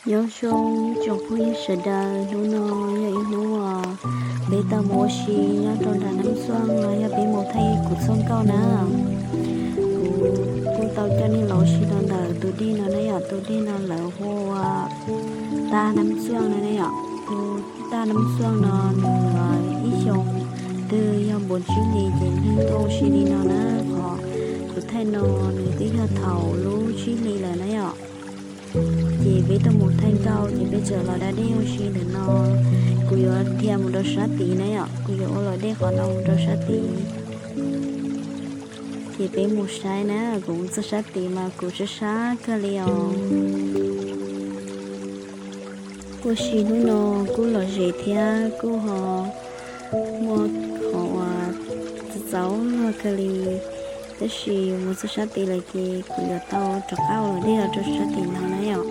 Nyob zoo tsoom phooj ywg sawv daws, hnub no yog ib hnub uas peb tau mus ua si nyob rau nram Nab Xuaj los yog peb mus thaij kuv txoj nkauj na. Kuv kuj tau coj nej los ua si rau ntawm tus dej no na yom, tus dej no lawv hu ua Taj Nab Xuaj no na yom. Tus Taj Nab Xuaj no nws ib xyoos twg yog npuas tsib hlis ces neeg tuaj ua si li no na. Qhov kuv thaij no nws twb yog thaum lub tsib hlis lawm na yom. Ces peb tuaj mus thaij nkauj ces peb txawm los da dej ua si ntawm no. Kuv yuav dhia mus rau sab tid na yom, kuv yuav ua luam dej qhov no mus rau sab tid. Ces peb mus saib na, kuv mus txog sab tid mas kuv sab sab kawg li os. Ua si hnub no kuj lom zem thiab kuj ho muaj qhov uas txaus txaus luag kawg li. Tab sis mus txog sab tid lawm ces kuv yuav tau rov qab ua luam dej los rau sab tid no na yom.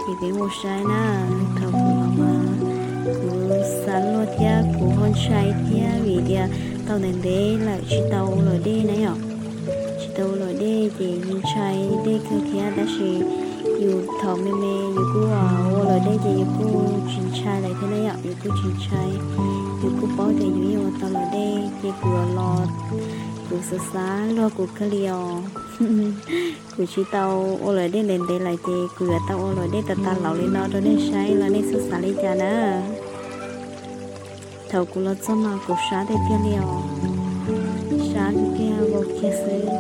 Ces peb mus saib na, thaum kuv los mas kuv xav luag thiab kuv ho ntshai thiab vim tias tau ntev ntev lawm tsis tau ua luam dej na yom. Tsis tau ua luam dej ces yus ntshai dej kawg thiab, tab sis yus thaum me me yus kuj ua luam dej ces yus kuj tsis ntshai lawm thiab na yom, yus kuj tsis ntshai. Yus kuj paub tias yus yeej ua tau luam dej ces kuv los, kuv xav xav luag kuv kawg li os. Kuv tsis tau ua luam dej ntev ntev lawm ces kuv yuav tau ua luam dej tas tas laus li no rau nej saib los nej xav xav li cas na. Thaum kuv los txog mas kuv sab tiag tiag li os, sab tiag tiag vau kiag xwb.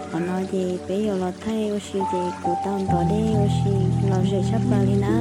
Qhov no ces peb yuav los thaij ua si ces kuv tau ntov dej ua si lom zem tshaj plaws li na.